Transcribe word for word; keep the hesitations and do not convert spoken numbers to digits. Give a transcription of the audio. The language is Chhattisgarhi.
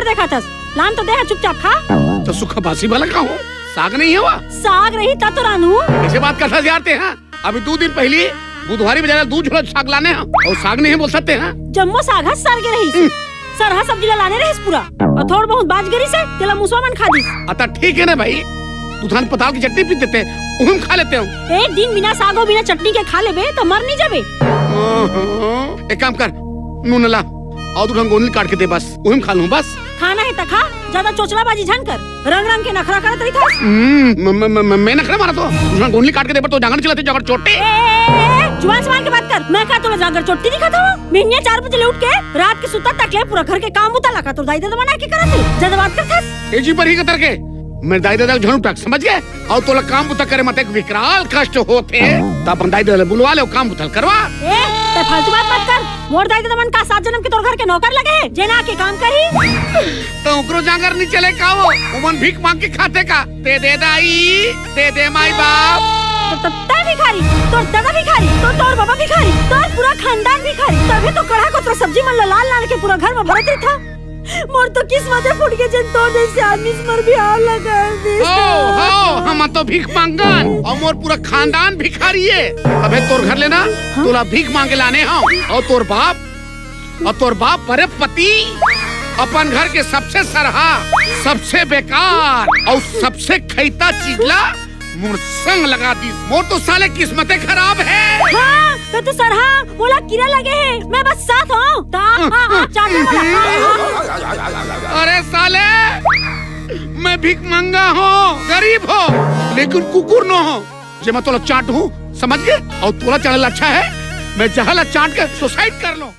देखत हस, लान तो दे हा चुपचाप खा। त सुखा बासी वाला का हो? साग नहीं हे वो? साग रही त तो रानू। कइसे बात करत हस यार ते, हाँ? अभी दू दिन पहिली बुधवारी बजार ले दू झोला साग लाने हंव, अउ साग नहीं हे बोलत हस ते, हाँ? जम्मो साग ह सर गे रहिस। हम्म। सरहा सब्जी ला लाने रहिस पूरा, अउ थोड़ बहुत बाच गे रहिस हे, तेला मुसवा मन खा दिस। अता ठीक हे ना भाई, तू थान पताल के चटनी पीस देते, उही म खा लेतेंव। एक दिन बिना साग अउ बिना चटनी के खा लेबे त मर नहीं जाबे। अहं, एक काम कर, नून ला अउ दू ठन गोंदली काट के दे बस, उही म खा लूं बस। खाना हे त खा, जादा चोचलाबाजी झन कर। रंग रंग के नखरा करत रहिथस। हम्म, म-, म-, म-, म-, मैं नखरा मारत हों? तू गोंदली काट के दे बर तो जांगर चलाते, जांगर चोटी। ए, ए, ए, ए, जुबान संभाल के बात कर। मैं का तोला जांगर चोटी दिखत हों? बिहनिया चार बजे ले उठ के रात के सुतत तक ले पूरा घर के काम बुता ला का तोर दाई ददा मन आके करत हे। जादा बात करथस। ए जी पर ही कतर के, मैं दाई ददा के झन उठक, समझ गे? अउ तोला काम बुता करे म अतेक विकराल कष्ट होथे, त अपन दाई ददा ले बुलवा ले, काम बुता ल करवा। ए, ते फालतू बात मत कर। मोर दाई ददा मन का सात जनम के तोर घर के नौकर लगे हे, जेन आके काम करही? त ओकरो जांगर नहीं चले का वो? ओमन भीख मांग के खाथे का? दे दे दाई, दे दे माई बाप। त, त, तैं भिखारी, तोर ददा भिखारी, तो, तोर बाबा भिखारी, तोर पूरा खानदान भिखारी। तभे तो कढ़ा कोतरा सब्जी मन ला लान लान के पूरा घर म भरत रहिथस। मोर तो किस्मते फूट गे, जेन तोर जइसे आदमी से मोर बिहाव ला कर दिस। हो, हो, हम तो भीख मांगन, अउ मोर पूरा खानदान भिखारी हे। तभे तोर घर ले ना, हाँ? तोला भीख मांगे लाने हंव। अउ तोर बाप, अउ तोर बाप, अरे पति, अपन घर के सबसे सरहा, सबसे बेकार अउ सबसे खइता चीज ला मोर संग लगा दिस। मोर तो साले किस्मते खराब हे। हाँ, त तू सरहा, मोला कीरा लगे हे, मैं बस साथ हंव। ता, हाँ, हाँ, चाटे मोला। हाँ, हाँ, हाँ। अरे साले, मैं भिखमंगा हंव, गरीब हंव, लेकिन कुकुर नो हंव, जे मैं तोला चाटहूं, समझ गे? अउ तोला चाटे ले अच्छा हे, मैं जहर ला चाट के suicide कर लूं।